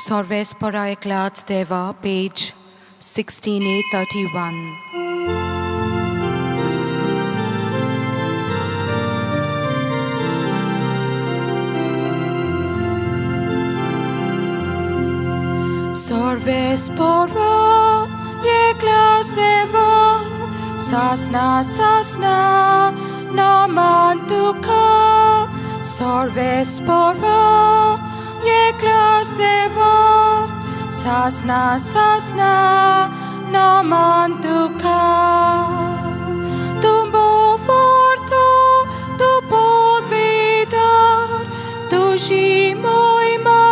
Sorvespora Eklats Deva, page 16A31. Sorvespora Eklas Deva, Sasna Sasna Namantuka. Sorvespora Eklas Deva, Sasna Sasna Namantuka. Tumbo forto, tu podvidar, tu moima,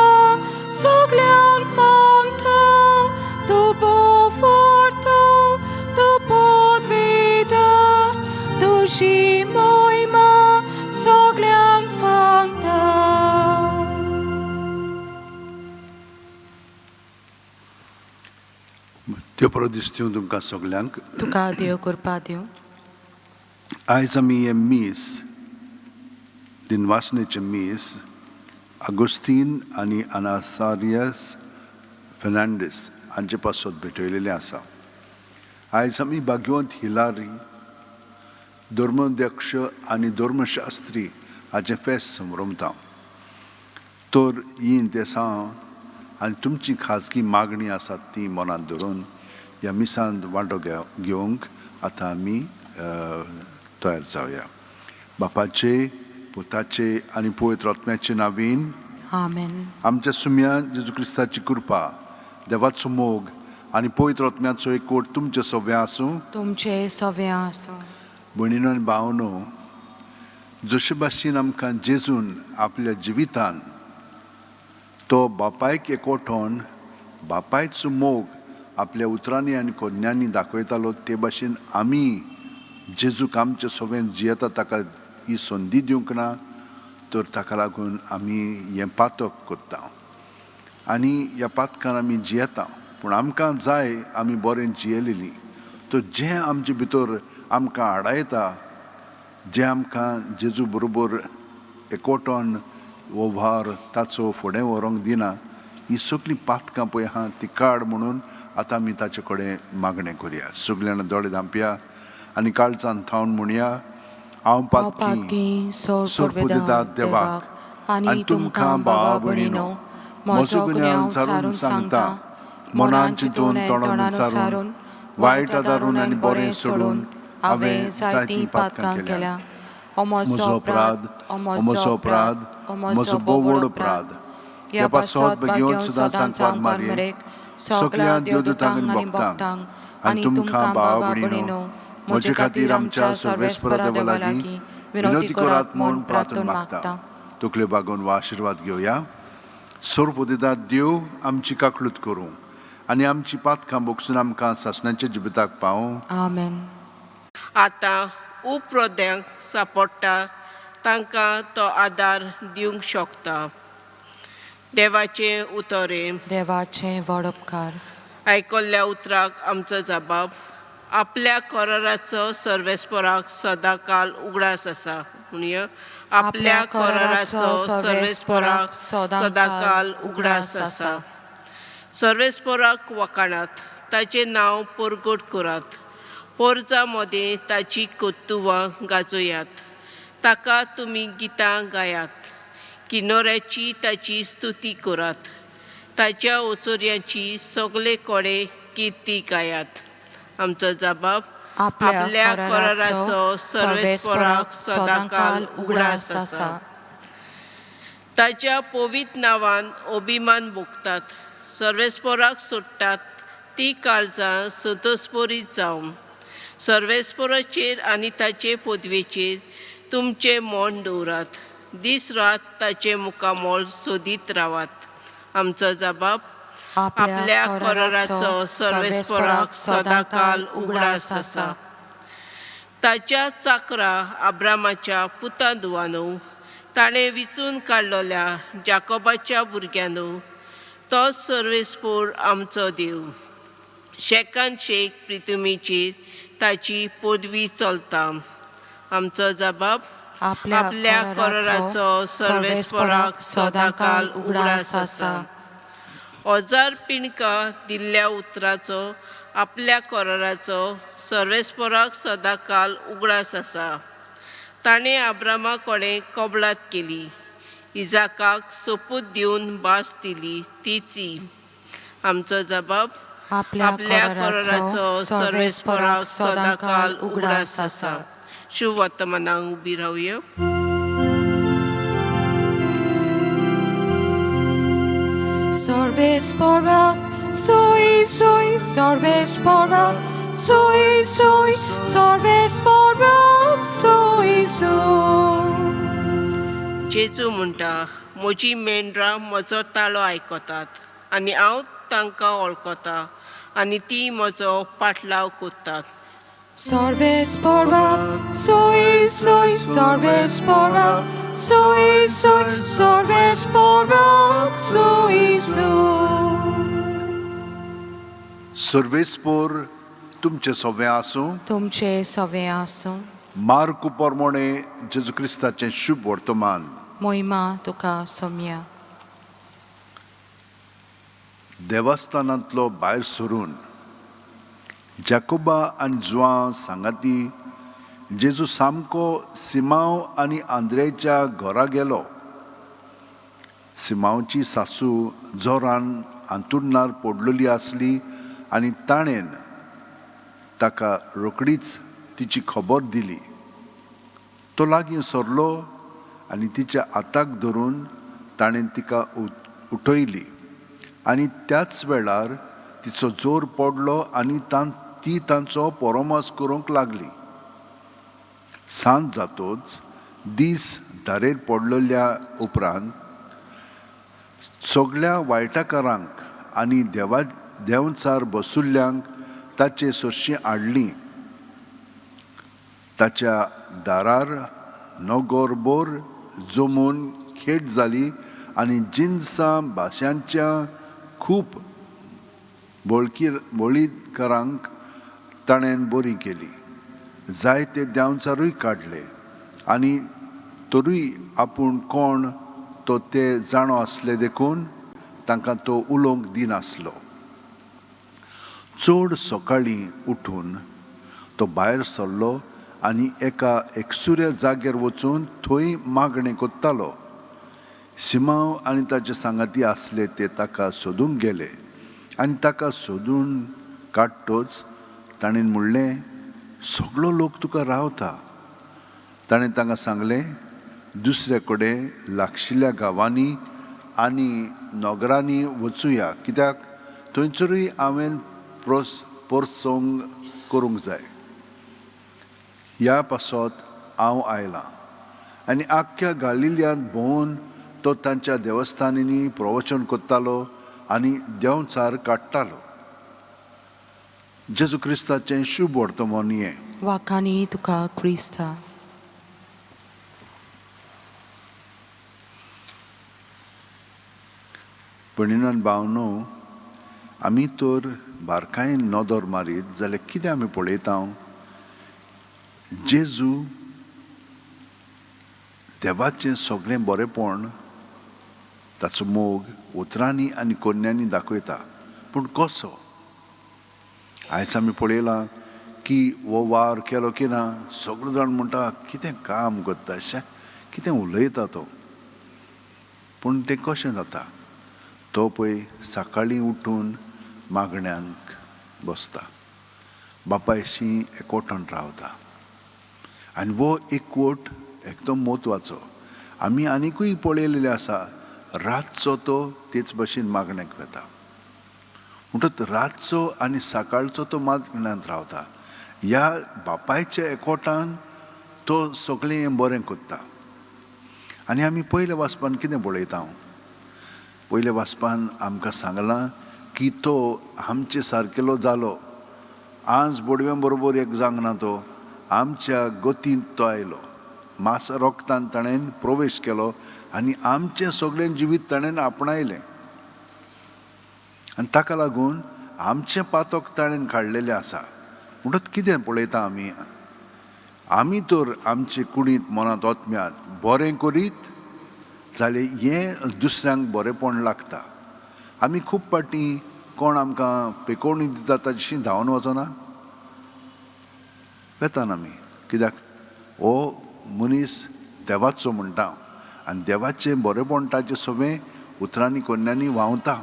soglean fanta, tu forto, tu podvidar, tu moima, soglean fanta. देव बरो दीस दिवं तुमकां सगल्यांक. तुका देव कृपा दिवं. आयज आमी हें मीस, दिनवासनेचें मीस, आगोस्तीन आनी अनासारियस फेर्नांडीस हांचे पासत भेटयलेलें आसा. आयज आमी भाग्यवंत हिलारी, धर्माध्यक्ष आनी धर्मशास्त्री हाचें फेस्त समरमता. तर ही देसां आनी तुमची खाजगी मागणी आसात ती मनांत धरून ह्या मिसांत वांटो घेवंक आतां आमी तयार जावया. बापाचे, पुताचे आनी पवित्र आत्म्याचे नांवान. आमेन. आमच्या सुम्या जेजू क्रिस्ताची कृपा, देवाचो मोग आनी पवित्र आत्म्याचो एकवट तुमचे सगळें आसूं. तुमचे सगळें आसूं. भयणीनो आनी भावनो, जशे भाशेन आमकां जेजून आपल्या जिवितान तो बापायक एकवटोन बापायचो मोग आपल्या उतरांनी आनी कोन्यांनी दाखयतालो, ते भाशेन आमी जेजूक आमचे सगळें जियेता ताका ही संदी दिवंक ना. तर ताका लागून आमी हें पातक करता आनी ह्या पातकान आमी जियेता. पूण आमकां जाय आमी बरें जियेलेलीं. तर जें आमचे भितर आमकां आडायता, जें आमकां जेजू बरोबर एकवटोन हो भार ताचो फुडें व्हरूंक दिना, ही सगळीं पातकां पळय आहा ती काड म्हणून आतां आमी ताचे कडेन मागणें करुया. सगळ्यांना दोळे धांपया आनी काळजान थावन म्हणया, हांव हांव पातकी पातकी सोरपुदेदाद देवाक आनी तुमकां भावा भयणीनो म्हजो गुन्यांव सारून सांगता. मनान चिंतून, तोंडान उच्चारून, वायट आदारून आनी बरें सोडून हांवें जायतीं पातकां केल्या. हो म्हजो अपराध, हो म्हजो अपराध, म्हजो भोव व्हड अपराध. ह्या पासत बेगीन सदां सांकवार मारयेक, सगळ्या देवदूतांक आनी भक्तांक आनी तुमकां भावा भयणीनो म्हजे खातीर आमच्या सर्वेस्परा देवा लागीं विनवती करात म्हूण प्रार्थना मागता. तकल्यो बागोवन वा आशिर्वाद घेवया. सोरपुदेदाद देव आमची काकळूत करूं आनी आमची पातकां भोगसून आमकां सासणाच्या जिविताक पावूं. आमेन. आतां उपरोद्यांक सांपडटा तांकां तो आदार दिवंक शकता. देवाचें उतरें. देवाचें व्हड उपकार. आयकल्ल्या उतराक आमचो जबाब. आपल्या कराराचो सर्वेस्पराक सदांकाल उगडास आसा. म्हणया, आपल्या कराराचो सर्वेस्पराक सदांकाल उगडास आसा. सर्वेस्पराक वखाणात, ताचें नांव परगट करात. पोरजा मदें ताची कर्तुवां गाजयात. ताका तुमी गितां गायात. किनोऱ्याची ताची स्तुती करात. ताच्या ओचोऱ्यांची सगळे कडेन किर्ती गायात. आमचो जबाब. आपल्या कराराचो सर्वेस्पराक सदांकाल उगडास आसा. ताच्या पवित्र नांवान अभिमान भोगतात. सर्वेस्पराक सोडटात ती काळजां संतोषपरीत जावं. सर्वेस्पराचेर आनी ताचे पदवेचेर तुमचें मन दवरात. दीस रात ताचें मुखामळ सोदीत रावात. आमचो जबाब. आपल्या कराराचो सर्वेस्पराक सदांकाल उगडास आसा. ताच्या चाकरा आब्रामाच्या पुता धुवानो, ताणें विचून काडलोल्या जाकोबाच्या भुरग्यांनो, तोच सर्वेस्पोर आमचो देव. शेकान शेक प्रितुमीचेर ताची पदवी चलता. आमचो जबाब. आपल्या कराराचो सर्वेस्पराक सदांकाल उगडास आसा. हजार पिणकां दिल्ल्या उतराचो आपल्या कोराराचो सर्वेस्पोराक सदांकाल उगडास आसा. ताणें आब्रामा कडेन कबलात केली, इजाकाक सोपूत दिवन भास दिली तीच ही. आमचो जबाब आपल्या कोराराचो सर्वेस्पराक सदांकाल उगडास आसा. शुभ वर्तमानाक उबी रावया. सर्वेस्पराक सोय सोय, सर्वेस्पराक सोय सोय, सर्वेस्पराक सोय सोय. जेजू म्हणटा, म्हजी मेंढरां म्हजो ताळो आयकतात आनी हांव तांकां वळखता आनी ती म्हजो पाटलाव करतात. सर्वेस्पराक सोय सोय, सर्वेस्पराक सोय सोय, सर्वेस्पराक सोय सोय. सर्वेस्पोर तुमचें सगळें आसूं. तुमचे सवे आसूं. मार्कू पोरमोणे जेजू क्रिस्ताचें शुभ वर्तमान. मोहिमा तुका सोम्या. देवस्थानांतलो भायर सरून जाकोबा आनी जुआं सांगाती जेजू सामको सिमांव आनी आंद्रेच्या घरा गेलो. सिमांवची सासू जोरान आंतुरणार पडलेली आसली आनी ताणेन ताका रोखडीच तिची खबर दिली. तो लागीं सरलो आनी तिच्या हाताक धरून ताणें तिका उठयली आनी त्याच वेळार तिचो जोर पडलो आनी ती तांचो परोमास करूंक लागली. सांज जातोच दीस धारेर पडलेल्या उपरांत सगळ्या वायटाकारांक आनी देवा देंवचार बसुल्ल्यांक ताचे सरशीं हाडलीं. ताच्या दारार नगरभर जमून खेट जाली आनी जिनसां भाशांच्या खूब बोळीकारांक ताणें बरी केली. जायते देंवचारूय काडले आनी तरूय आपूण कोण तो ते जाणो आसले देखून तांकां तो उलोवंक दिनासलो. चड सकाळीं उठून तो भायर सरलो आनी एका एकसुऱ्या जाग्यार वचून थंय मागणें करतालो. सिमांव आनी ताचे सांगाती आसले ते ताका सोदूंक गेले आनी ताका सोदून काडटोच ताणें म्हणलें, सगळो लोक तुका रावता. ताणें तांकां सांगलें, दुसऱ्या कडेन लागशिल्ल्या गांवांनी आनी नगरांनी वचुया, कित्याक थंयसरूय हांवें परसंग करूंक जाय. ह्या पासत हांव आयलां. आनी आख्ख्या गालिल्यांत भोंवून तो तांच्या देवस्थानांनी प्रवचन करतालो आनी देंवचार काडटालो. जेजू क्रिस्ताचें शुभ वर्तमान हें. वाखाणी तुका क्रिस्ता. भयणीन भावनो, आमी तर बारकायेन नदर मारीत जाल्यार कितें आमी पळयता? जेजू देवाचें सगळें बरेंपण, ताचो मोग उतरांनी आनी कोन्यांनी दाखयता. पूण कसो? आयज आमी पळयलां की हो वावर केलो की ना सगळे जाण म्हणटा कितें काम करता, शे कितें उलयता तो. पूण तें कशें जाता? तो पळय सकाळीं उठून मागण्यांक बसता, बापायशी एकवटान रावता आनी हो एकवट एकदम म्हत्वाचो. आमी आनिकूय पळयलेलें आसा, रातचो तो तेच भशेन मागण्याक वता. म्हणटच रातचो आनी सकाळचो तो मागण्यांत रावता. ह्या बापायच्या एकवटान तो सगळें हें बरें करता. आनी आमी पयल्या वाचपान कितें पळयता? पयल्या वाचपान आमकां सांगलां की तो आमचे सारकेलो जालो. आज बोडव्यां बरोबर एक जावंक ना, तो आमच्या गतींत तो आयलो. मास रोगतान ताणें प्रवेश केलो आनी आमचें सगळें जिवीत ताणें आपणायलें आनी ताका लागून आमचें पातक ताणें काडलेलें आसा. म्हणटच कितें पळयता आमी? आमी तर आमचे कुडींत मनांत ओतम्यांत बरें करीत जाल्यार हें दुसऱ्यांक बरेंपण लागता. आमी खूब फावटी कोण आमकां पेकोवणी दिता ताशी धांवन वचना, वेतान आमी, कित्याक हो मनीस देवाचो म्हणटा आनी देवाचें बरेपण ताचें सगळें उतरांनी कोन्यांनी व्हांवता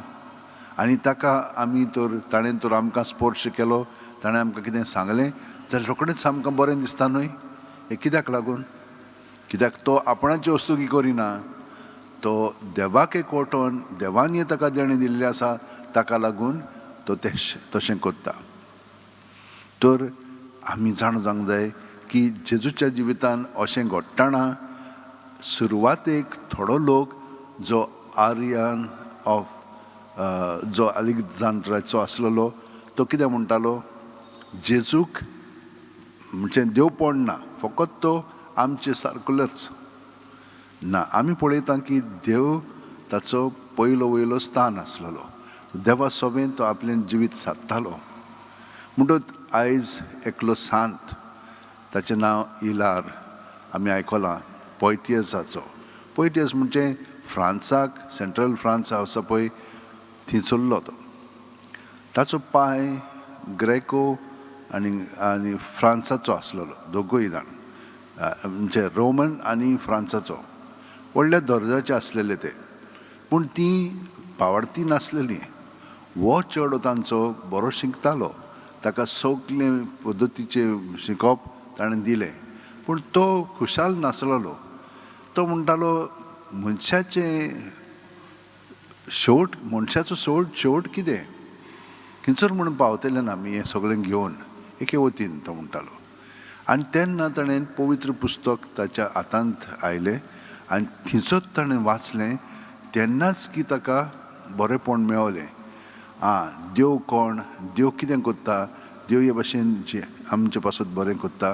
आनी ताका आमी तर ताणें तर आमकां स्पर्श केलो, ताणें आमकां कितें सांगलें जाल्यार रोखडेंच आमकां बरें दिसता न्हय. हें कित्याक लागून? कित्याक तो आपणाची वस्तुकी करिना, तो देवाक एकवटोन देवान हें ताका देणें दिल्लें आसा, ताका लागून तो तशें करता. तर आमी जाणा जावंक जाय की जेजूच्या जिवितान अशें घडटना सुरवातेक थोडो लोक जो आर्यन ऑफ जो अलेक्झांड्राचो आसलेलो तो कितें म्हणटालो, जेजूक म्हणजे देवपण ना, फकत तो आमचे सारकुलोच ना. आमी पळयता की देव ताचो पयलो वयलो स्थान आसलेलो, देवा सोबेन तो आपलें जिवीत सादतालो. म्हणटच आयज एकलो सांत, ताचें नांव इलार, आमी आयकलां, पोयटियसाचो. पोयटियस म्हणजे फ्रांसाक, सेंट्रल फ्रांस आसा पळय थंयसरलो तो. ताचो पाय ग्रेको आनी आनी फ्रांसाचो आसलेलो, दोगूय जाण म्हणजे रोमन आनी फ्रांसाचो, व्हडल्या दर्जाचे आसलेले ते, पूण ती पावडती नासलेली. हो चेडो तांचो बरो शिकतालो, ताका सगळे पद्दतीचें शिकप ताणें दिलें, पूण तो खुशाल नासलेलो. तो म्हणटालो मनशाचें शेवट, मनशाचो शेवट कितें, खंयसर म्हणून पावतले ना आमी हें सगळें घेवन एके वतीन, तो म्हणटालो. आनी तेन्ना ताणें पवित्र पुस्तक ताच्या हातांत आयलें आनी थंयसर ताणें वाचलें, तेन्नाच की ताका बरेंपण मेवलें. आं, देव कोण, देव कितें करता, देव हे भाशेन जे आमचे पासत बरें करता,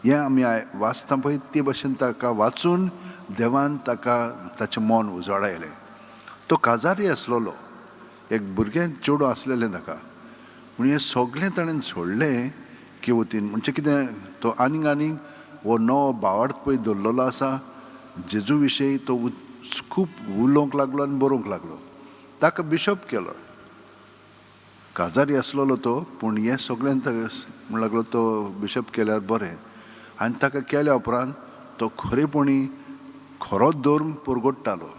हें आमी वाचता पळय ते भाशेन ताका वाचून देवान ताका ताचें मन उजवाडायलें. तो काजारी आसलेलो, एक भुरगें चेडूं आसलेलें ताका, पूण हें सगळें ताणें सोडलें की वतीन म्हणजे कितें, तो आनीक आनीक हो नवो भावार्थ पळय दवरलेलो आसा जेजू विशयी तो खूब उलोवंक लागलो आनी बरोवंक लागलो. ताका बिशप केलो, काजारी आसलेलो तो, पूण हें सगळें म्हण लागलो तो बिशप केल्यार बरें. आनी ताका केल्या उपरांत तो खरेपणी खरो धर्म परगट्टालो.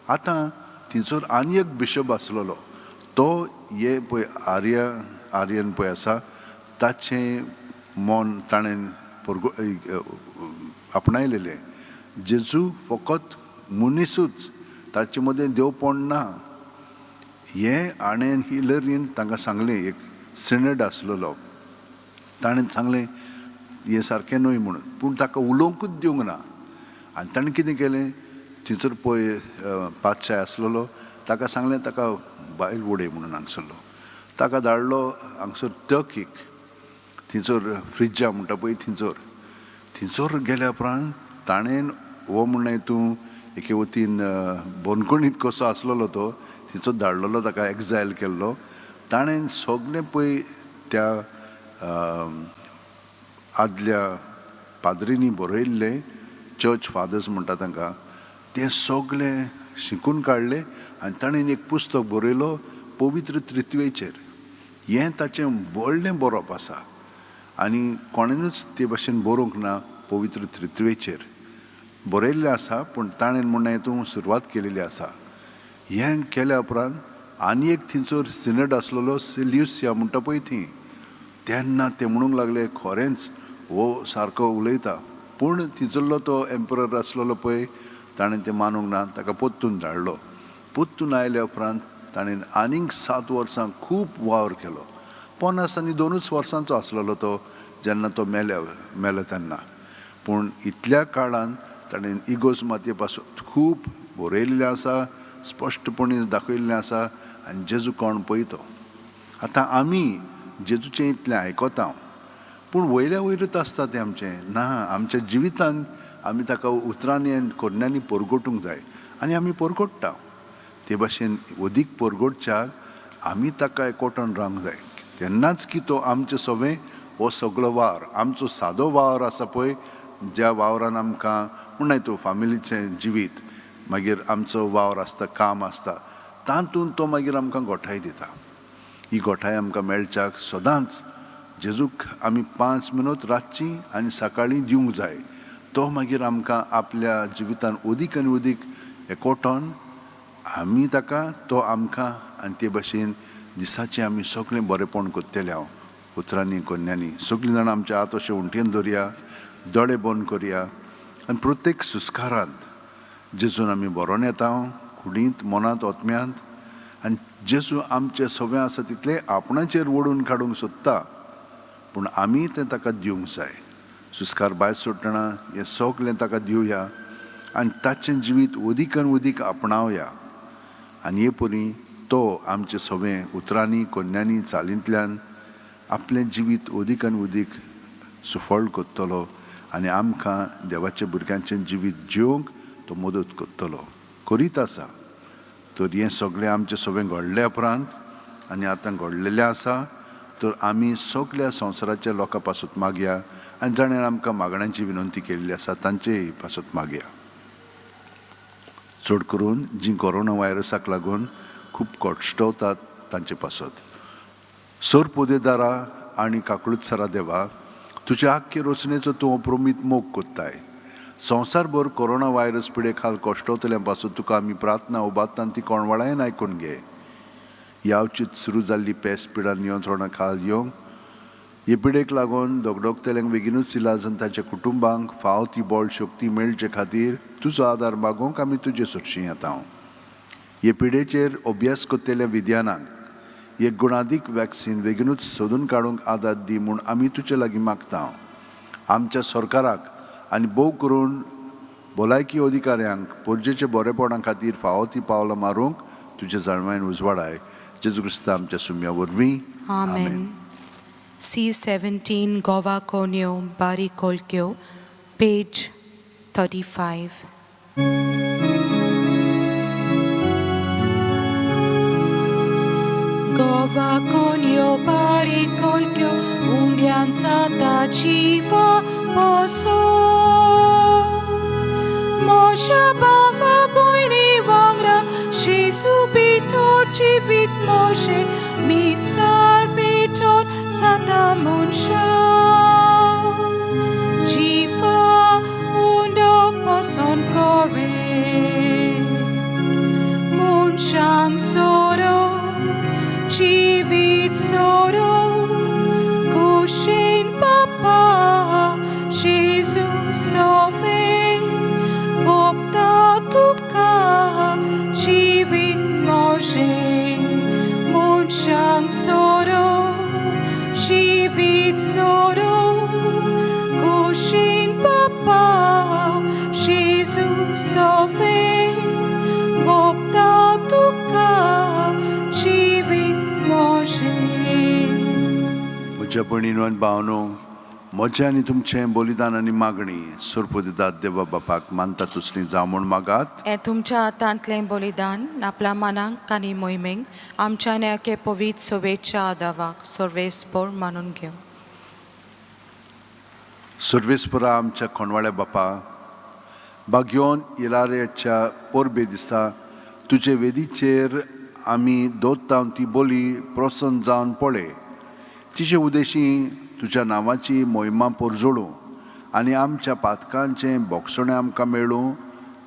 आतां थंयसर आनी एक बिशप आसलेलो, तो हे पळय आर्यन पळय आसा ताचें मन ताणें आपणायलेलें. जेजू फकत मनिसूच, ताचे मदें देवपण ना, हें हाणें हिलरीन तांकां सांगलें. एक सिनेड आसलेलो, ताणें सांगलें हें सारकें न्हय म्हणून, पूण ताका उलोवंकूच दिवंक ना. आनी ताणें कितें केलें, थंयसर पळय पातशाय आसलेलो ताका सांगलें ताका भायर उडय म्हणून हांगसरलो. ताका धाडलो हांगसर टर्कीक, थंयसर फ्रिज्या म्हणटा पळय थंयसर. थंयसर गेल्या उपरांत ताणें हो म्हणलें तूं एके वतीन बंदखणीत कसो आसलेलो तो थंयसर धाडलेलो, ताका एक्झायल केल्लो. ताणें सगळें पळय त्या आदल्या पाद्रींनी बरयल्लें, चर्च फादर्स म्हणटा तांकां, तें सगळें शिकून काडलें आनी ताणें एक पुस्तक बरयलो पवित्र त्रित्वेचेर. हें ताचें व्हडलें बरोवप आसा आनी कोणेनूच ते भाशेन बरोवंक ना पवित्र त्रित्वेचेर बरयल्लें आसा, पूण ताणें म्हणलें तूं सुरवात केलेली आसा. हें केल्या उपरांत आनी एक थंयसर सिनेट आसलेलो सिल्युसिया म्हणटा पळय थंय, तेन्ना ते म्हणूंक लागले खरेंच हो सारको उलयता. पूण थंयसरलो तो एम्परर आसलेलो पळय ताणें तें मानूंक ना, ताका परतून धाडलो. परतून आयल्या उपरांत ताणें आनीक 7 वर्सां खूब वावर केलो. 50 आनी 2 वर्सांचो आसलेलो तो जेन्ना तो मेलो तेन्ना. पूण इतल्या काळान ताणें इगोर्ज मातये पासून खूब बरयल्लें आसा, स्पश्टपणी दाखयल्लें आसा आनी जेजू कोण पळय तो. आतां आमी जेजूचें इतलें आयकता, पूण वयल्या वयरूच आसता तें आमचें ना. आमच्या जिवितांत आमी ताका उतरांनी आनी करण्यांनी परगटूंक जाय आनी आमी परगट्टा. ते भाशेन अदीक परगटच्याक आमी ताका एकवटून रावंक जाय, तेन्नाच की तो आमचें सगळें हो सगळो वावर, आमचो सादो वावर आसा पळय, ज्या वावरान आमकां म्हण तूं फामिलीचें जिवीत, मागीर आमचो वावर आसता, काम आसता, तातूंत तो मागीर आमकां गोठाय दिता. ही गोठाय आमकां मेळच्याक सदांच जेजूक आमी 5 मिनूत रातची आनी सकाळीं दिवंक जाय. तो मागीर आमकां आपल्या जिवितान अदीक आनी अदीक एकवटोन आमी ताका, तो आमकां, आनी ते भशेन दिसाचें आमी सगळें बरेंपण करतले. हांव उतरांनी कोन्यांनी सगळीं जाणां आमच्या हात अशें उंटयेन दवरया, दोळे बंद करया आनी प्रत्येक सुस्कारांत जेजून आमी बरोवन येता, कुडींत, मनांत, आत्म्यांत. आनी जेजू आमचें सगळें आसा तितलें आपणाचेर ओडून काडूंक सोदता, पूण आमी तें ताका दिवंक जाय. सुस्कार भायर सोडटना हें सगळें ताका दिवया आनी ताचें जिवीत अदीक आनी अदीक आपणावया. आनी हे परी तो आमचें सगळें उतरांनी, कोन्यांनी, चालींतल्यान आपलें जिवीत अदीक आनी अदीक सुफळ करतलो आनी आमकां देवाच्या भुरग्यांचें जिवीत जिवंक तो मदत करतलो, करीत आसा. तर हें सगळें आमचें सगळें घडल्या उपरांत आनी आतां घडलेलें आसा, तर आमी सगळ्या संवसाराच्या लोकां पासत मागया आनी जाणें आमकां मागण्यांची विनंती केल्ली आसा तांचेय पासत मागया. चड करून जीं कोरोना व्हायरसाक लागून खूब कश्टवतात तांचे पासत. सोर पोदेदारा आनी काकळूतसरा देवा, तुज्या आख्खे रचनेचो तूं अप्रमीत मोग कोत्ताय. संवसारभर कोरोना व्हायरस पिडे खाल कश्टवतल्या पासून तुका आमी प्रार्थना उबारतान ती कोणवाळायन आयकून घे. यावचीत सुरू जाल्ली पेस पिडा नियंत्रणा खाल येवंक, हे पिडेक लागून धगधगतल्यांक बेगीनूच इलाज आनी तांच्या कुटुंबांक फाव ती बळ शक्ती मेळचे खातीर तुजो आदार मागूंक आमी तुजे सरशीं येता. हे पिडेचेर अभ्यास करतल्या विज्ञानाक एक गुणादीक वॅक्सीन बेगीनूच सोदून काडूंक आदार दी म्हूण आमी तुजे लागीं मागता. आमच्या सरकाराक आनी भोव करून भलायकी अधिकाऱ्यांक पोरजेच्या बरेपणा खातीर फावो ती पावलां मारूंक तुज्या जाणवायन उजवाडाय. जेजू क्रिस्ता आमच्या सुम्या वरवीं, आमेन. C17 Goa Konyo Bari Kolkyo, page 35. Goa Konyo Bari Kolkyo, उंड्यांचा ताची poso. Mosha bava boini wangra, Jesu bito chivit Moshe, misar biton satamunsha. Jiva undo poson kore, Munshang soro, chivit soro, Kushin papa, Jesus sove, Vopta tuka, chivit Moshe, Munshang soro, chivit soro, Kushin papa, Jesus sove, Vopta tuka, chivit Moshe. म्हज्या भयणीनो आनी भावनो, म्हजें आनी तुमचें बलिदान आनी मागणी सोरपोदिदात देवा बापाक मानता तसली जावं म्हूण मागात. हें तुमच्या हातांतलें बलिदान आपल्या मनाक आनी मोहिमेक आमच्या एके पवित्र सवेच्या आदावाक सर्वेस्पोर मानून घेवं. सर्वेस्परा आमच्या कोणवाळ्या बापा, बागयोन इलारेच्या परबे दिसा तुजे वेदीचेर आमी दोत्ता ती बोली प्रसन्न जावन पळय. तिचे उदेशी तुज्या नांवाची मोहिमा पोरजोडूं आनी आमच्या पातकांचें बोगसणें आमकां मेळूं.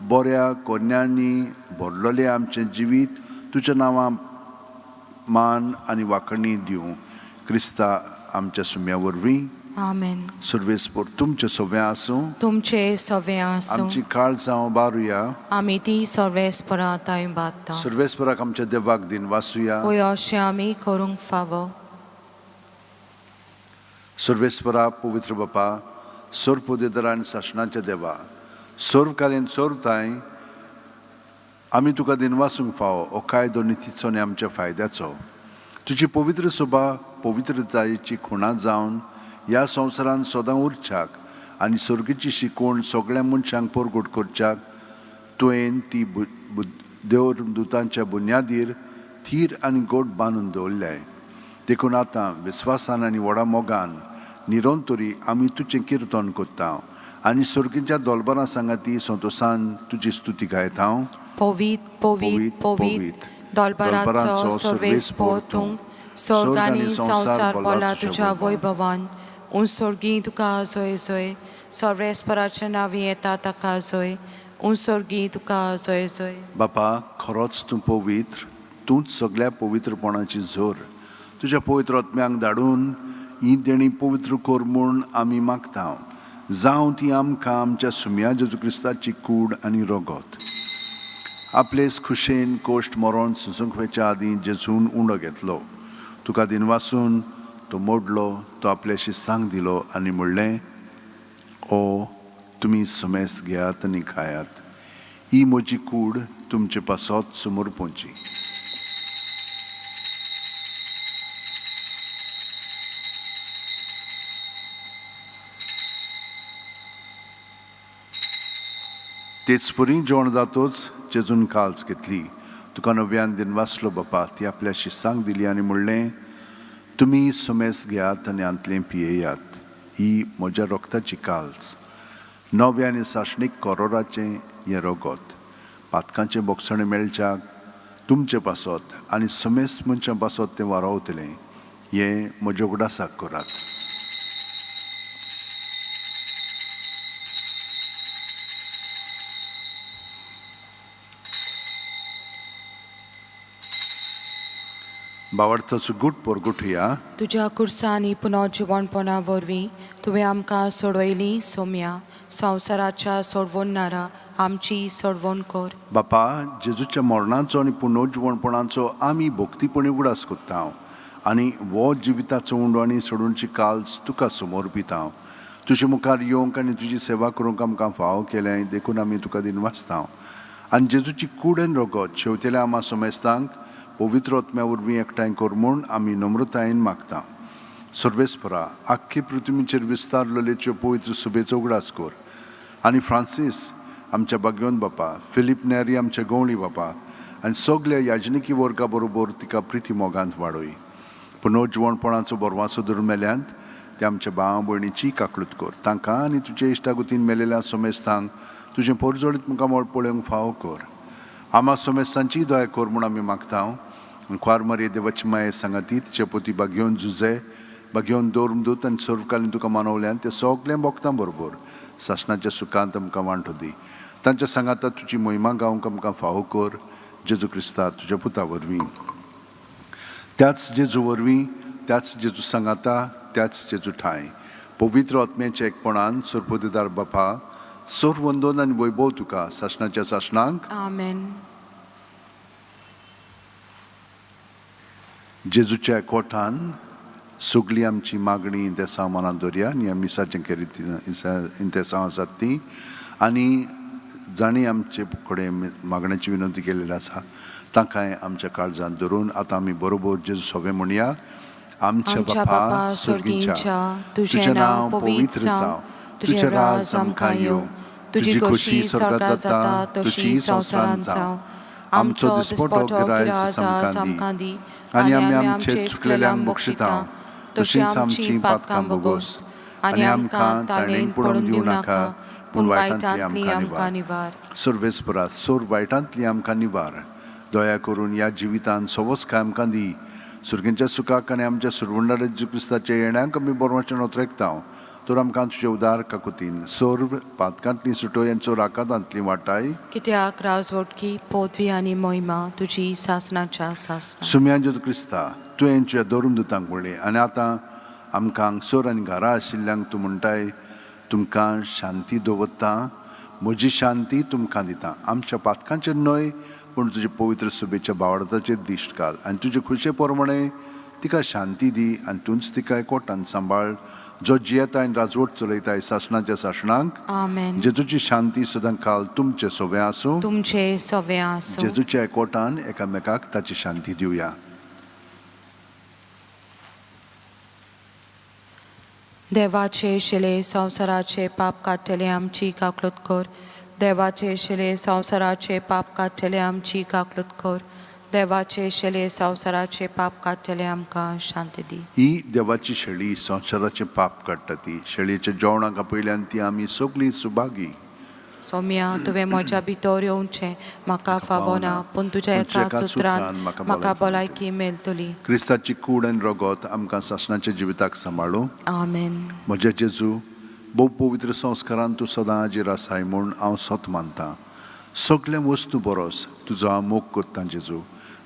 बऱ्या कोन्यांनी भरलेलें आमचें जिवीत तुज्या नांवां मान आनी वाखणी दिवं. क्रिस्ता आमच्या सुम्या वरवीं. आमेन. सर्वेस्पोर तुमचें सगळें आसूं. तुमचे सवे आसूं. आमची काळजां बारुया. आमी ती सर्वेस्परा तांय बादता. सर्वेस्पराक आमच्या देवाक दिन वासुया. होय, अशें आमी करूंक फावो. सर्वेस्परा पवित्र बापा, सर्व आनी सासणाच्या देवा, सर्वकालीन सर्वताय आमी तुका दिनवासूंक फावो. हो कायदो नितीचो आनी आमच्या फायद्याचो. तुजी पवित्र सभा पवित्रतायेची खुणा जावन ह्या संवसारान सदां उरच्याक आनी सर्गीची शिकवण सगळ्या मनशांक परगट करच्याक तुवें ती देव दुतांच्या बुन्यादीर थीर आनी गोट बांदून दवरल्याय. देखून आतां विस्वासान आनी व्हडा मोगान निरंतरी आमी तुजें किर्तन करता आनी सर्गीच्या दोलबरां सांगाती संतोसान तुजी स्तुती गायता. पवित्र, पवित्र, पवित्र. दोलबराचो सर्वेस्पोर तूं, स्वर्ग आनी संवसार भरला तुज्या वैभवान. उंसोर्गी तुका जोय जोय, सर्वेस्पराच्या नांवी येता ताका जोय, उंसोर्गी तुका जोय जोय. बापा, खरोच तूं पवित्र, तूंच सगळ्या पवित्रपणाची झोर. तुज्या पवित्र आत्म्यांक धाडून ही देणी पवित्र कर म्हूण आमी मागता, जावं ती आमकां आमच्या सुम्या जेजू क्रिस्ताची कूड आनी रगत. आपलेच खुशेन कोश्ट मरोण सुसूंक वचच्या आदीं जेजून उंडो घेतलो, तुका दिनवासून तो मोडलो, तो आपल्याशी सांग दिलो आनी म्हणलें, ओ तुमी सुमेस घेयात आनी खायात, ही म्हजी कूड तुमचे पासत समर्पोवची. तेच परी जेवण जातोच जेजून काल्स घेतली, तुका नव्यान दिनवासलो बापा, ती आपल्या शिस्सांक दिली आनी म्हणलें, तुमी सुमेस घेयात आनी हांतलें पियेयात, ही म्हज्या रक्ताची काल्स, नव्या आनी सासणीक करोराचें हें रगत, पातकांचें बोगसणें मेळच्याक तुमचे पासत आनी सुमेस मनशां पासत तें वारावतलें, हें म्हज्या उगडासाक करात. बावडताचो गुट पोरगुठया. तुज्या कुर्सा आनी पुनर्जिवणपणा वरवीं तुवें आमकां सोडयली सोम्या, संवसाराच्या सोडवणणारा आमची सोडवण कर. बापा, जेजूच्या मरणाचो आनी पुनर्जिवणपणाचो आमी भक्तीपणी उगडास कोत्ता आनी हो जिविताचो उंडो आनी सोडूनची काल्स तुका समर्पिता. तुजे मुखार येवंक आनी तुजी सेवा करूंक आमकां फावो केलें देखून आमी तुका दिनवासता आनी जेजूची कूड आनी रगत शेवतेल्या आमा समेस्तांक पवित्र आत्म्या वरवीं एकठांय कर म्हूण आमी नम्रतायेन मागता. सर्वेस्परा, आख्खी पृथ्वीचेर विस्तारलेल्यो पवित्र सुबेचो उगडास कर आनी फ्रांसीस आमच्या बागयोन बापा, फिलीप नेरी आमच्या गवळी बापा आनी सगल्या याजनिकी वर्गा बरोबर तिका प्रिती मोगांत वाडय. पुनर्जिवणपणाचो बरवासो धरून मेल्यांत ते आमच्या भाव भयणीची काकळूत कर, तांकां आनी तुजे इश्टागुतीन मेलेल्या सोमेस्तांक तुजें पोरजोळीत मुखामळ पळोवंक फावो कर. आमा सोमेस्तांची दया कर म्हूण आमी मागता. कुवार मारये देवाची माये सांगाती तिचे पोती बागयोन जुजे, बागयोन दोरमदूत आनी सर्वकालीन तुका मानवल्यान ते सगळें भोगतां बरोबर सासणाच्या सुखांत आमकां वांटो दी. तांच्या सांगाता तुजी मोहिमा गावंक आमकां फावो कर, जेजू क्रिस्ता तुज्या पुता वरवीं. त्याच जेजू वरवीं, त्याच जेजू सांगाता, त्याच जेजू ठांय पवित्र आत्म्याच्या एकपणान सरपतिदार बापा, सोर वंदोन आनी वैभव तुका सासणाच्या सासणांक. आमेन. जेजूच्या एकवटान सगळी आमची मागणी इंतेसांव मनांत दवरया आनी आमी मिसाचें केरी इंतेसांव आसात ती आनी जांणी आमचे कडेन मागण्याची विनंती केलेली आसा तांकांय आमच्या काळजांत धरून आतां आमी बरोबर जेजू सोबे म्हणया. आमच्या बापा सर्गींच्या, तुजें नांव पवित्र जावं, तुजें राज आमकां येवं, तुजी खोशी स्वर्गात जाता तशी संवसारांत जावं. आमचो दिसपटो गिरायस आमकां दी आनी आमी आमचे चुकलेल्यांक बक्षिता तशींच आमची पातकां भोगोस आनी आमकां ताणें पडून दिवं नाका, पूण वायटांतली आमकां निवार. सर्वेस्परा, सोर वायटांतली आमकां निवार. दया करून ह्या जिवितांत सवस काय आमकां दी. सुर्गेंच्या सुखाक आनी आमच्या सुरवंडारे जेजू क्रिस्ताच्या येण्याक आमी बरवाचें नोत्रेकता. तर आमकां तुजे उदार काकुतीन सर्व पातकांतली सुटोय आनी चोर आकांतांतली वाटाय. कित्याक राजवटकी, पदवी आनी मोहिमा तुजी सासणाच्या सासणा. सुम्यान जेजू क्रिस्ता, तुवें तुज्या धरून दुतांक म्हणलें आनी आतां आमकां हांगसर आनी घरा आशिल्ल्यांक तूं म्हणटाय, तुमकां शांती दवरता, म्हजी शांती तुमकां दिता. आमच्या पातकांचेर न्हय पूण तुजे पवित्र सुबेच्या बावडताचेर दिश्ट घाल आनी तुजे खुशे प्रमाणे तिका शांती दी आनी तूंच तिका एकवटान सांबाळ, जो जियेता आनी राजवट चलयताय सासणाच्या सासणांक. आमेन. जेजूची शांती सदां काल तुमचे सोवे आसूं. तुमचे सवे आसूं. जेजूच्या एकवटान एकामेकाक ताची शांती दिवया. देवाचे शिले संवसाराचे पाप काडटले आमची काकलूत कर. देवाचे शिले संवसाराचे पाप काडटले आमची काकलूत कर. देवाचे शिले संवसाराचे पाप काडटले आमकां शांती दी. ही देवाची शेळी संवसाराचें पाप काडटा. ती शेळयेच्या जेवणाक आपयल्यान ती आमी सगळीं सुभागी. सोम्या, तुवें म्हज्या भितर येवचें म्हाका फावना, पूण तुज्या एकाच उतरान म्हाका भलायकी मेळटली. क्रिस्ताची कूड आनी रगत आमकां सासणाच्या जिविताक सांबाळूं. आमेन. म्हज्या जेजू, भोव पवित्र संस्कारान तूं सदां हाजीर आसाय म्हूण हांव सत मानतां. सगळ्या वस्तू बरोस तुजो हांव मोग करतां जेजू,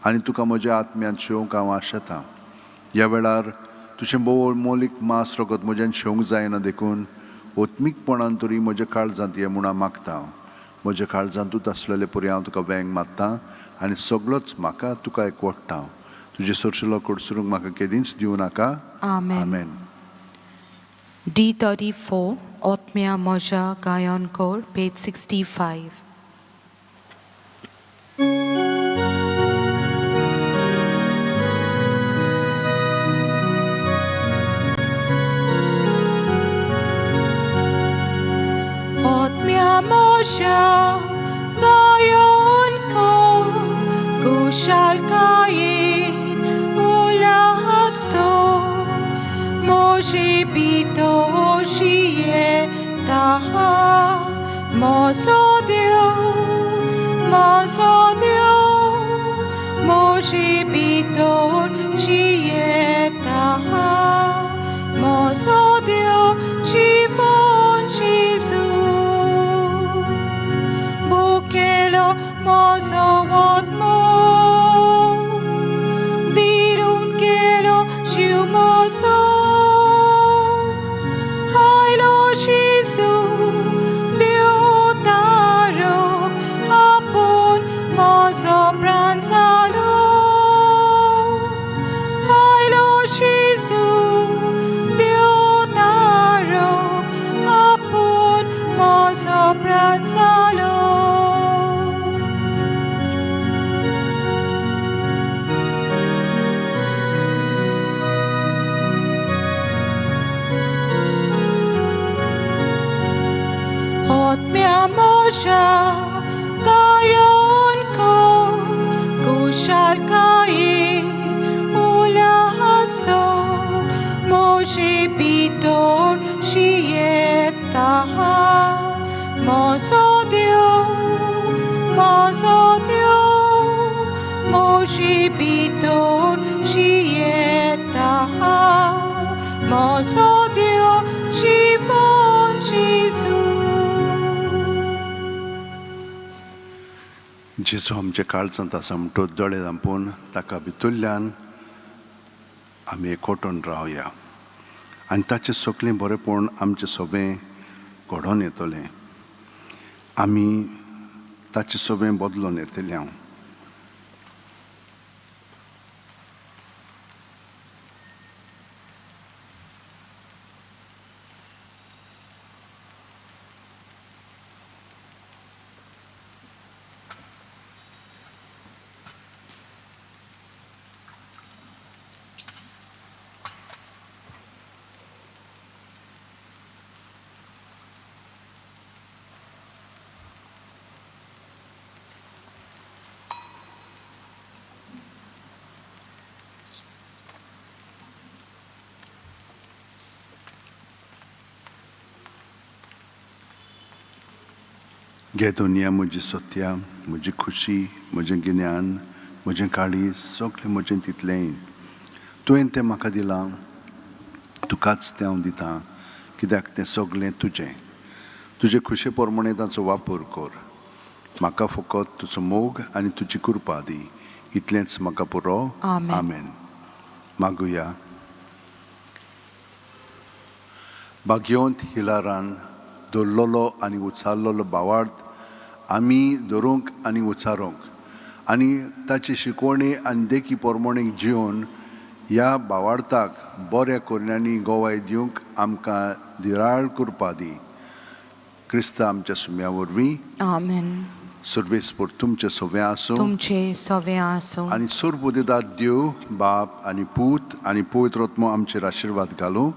आनी तुका म्हज्या आत्म्यांत शेवंक हांव आशेतां. ह्या वेळार तुजें भोव मोलीक मांस रगत म्हज्यान शेवंक जायना, देखून ओत्मीकपणान तरी म्हज्या काळजांत ये म्हूण हांव मागता. म्हज्या काळजांतूच आसलेले परी हांव तुका वेंग मारता आनी सगळोच म्हाका तुका एकवडटा. तुजे सरशिलो कडसरूंक म्हाका केदींच दिवं नाका. आमेन. आमेन. D34, ओत्म्या म्हज्या गायन कोर, पेज 65. ओत्म्या म्हज्या गायन कोर, कुशालकायेन उल्हासो, म्हजे भितर जियेता म्हजो देव, म्हजो देव, म्हजे भितर जियेता म्हजो देव, जिवन जेजू. बुकेलो म्हजो आत्मो, विरून गेलो जीव म्हजो, आयलो जेजू देव तारो, आपूण म्हजो प्राण जालो. आयलो जेजू देव तारो, आपूण म्हजो प्राण जालो. ओत्म्या म्हज्या गायन कोर, कुशालकायेन उल्हासो, म्हजे भितर जियेता म्हजो देव, म्हजो देव, म्हजे भितर जियेता म्हजो देव, जिवन जेजू. जेजू आमच्या काळजांत आसा म्हणटो दोळे धांपून ताका भितरल्यान आमी एकवटून रावया आनी ताचें सगळें बरेंपण आमचें सगळें घडोवन येतलें. आमी ताचें सगळें बदलून येतले. हांव घे दुनिया म्हजी सत्या, म्हजी खुशी, म्हजें गिन्यान, म्हजें काळीज, सगळें म्हजें तितलेंय तुवें तें म्हाका दिलां, तुकाच तें हांव दितां, कित्याक तें सगळें तुजें. तुजे खुशे प्रमाणें ताचो वापर कर. म्हाका फकत तुजो मोग आनी तुजी कृपा दी, इतलेंच म्हाका पुरो. आमेन. आमेन. मागुया. भाग्यवंत हिलारान धरलेलो आनी उचारलेलो भावार्थ आमी धरूंक आनी उचारूंक आनी ताची शिकवणी आनी देखी प्रमाणे जिवन ह्या भावार्थाक बऱ्या करण्यांनी गोवाय दिवंक आमकां धिराळ करपा दी. क्रिस्ता आमच्या सुम्या वरवीं. आमेन. सर्वेस्पर तुमचें सगळें आसूं. तुमचे सवे आसूं. आनी सर्वबुद्धिदात देव बाप आनी पूत आनी पवित्र आत्मो आमचेर आशिर्वाद घालूं.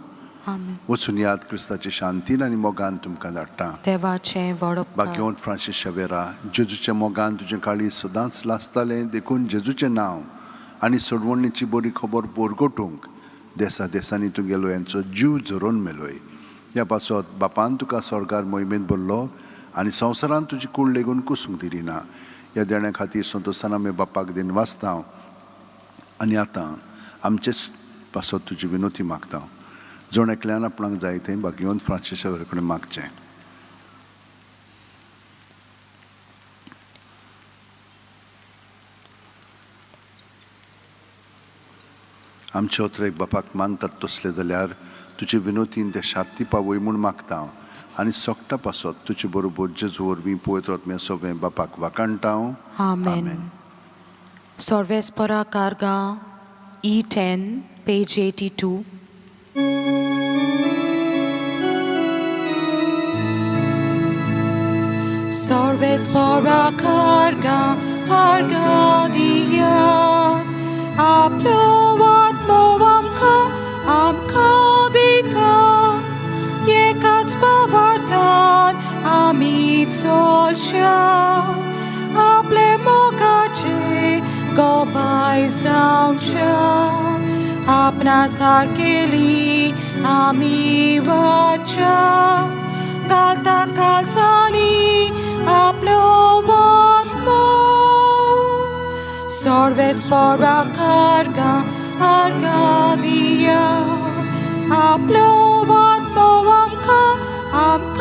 आमेन. वचून याद क्रिस्ताची शांतीन आनी मोगान तुमकां धाडटा. देवाचे व्हड उपकार. भाग्यवंत फ्रांसीस शेवेरा, जेजूच्या मोगान तुजें काळीज सदांच लासतालें, देखून जेजूचें नांव आनी सोडवणीची बरी खबर परगटूंक देसा देसांनी तूं गेलो, यांचो जीव झरोवन मेलोय. ह्या पासत बापान तुका स्वर्गार मोहिमेंत भरलो आनी संवसारांत तुजी कूड लेगून कुसूंक दिली ना. ह्या देण्या खातीर संतोशान आमी बापाक दिन वाचता आनी आतां आमचेच पासत तुजी विनोती मागता. जण एकल्यान आपणाक जाय तें भाग्यवंत फ्रांसीसा कडेन मागचें. आमचे ओतरेक बापाक मानतात तसले जाल्यार तुजे विनोतीन ते शांती पावय म्हूण मागता आनी सोकटा पासत तुजे बरोबर जेजू वरवीं पवित्र आत्म्या सगळें बापाक वाखाणटा. आमेन. Sorvespora Carga, E10, page 82. Sorvespora carga, argadia, aplo atmo amka, amka dita, एकाच पावार्थान आमी चलच्या, आपले मोगाचे गवाय जावच्या, आपणा सारकेली आमी वाचा, घालता कालसांनी आपलो आत्मो. Sorvespora carga, argadia, aplo atmo amka, amka.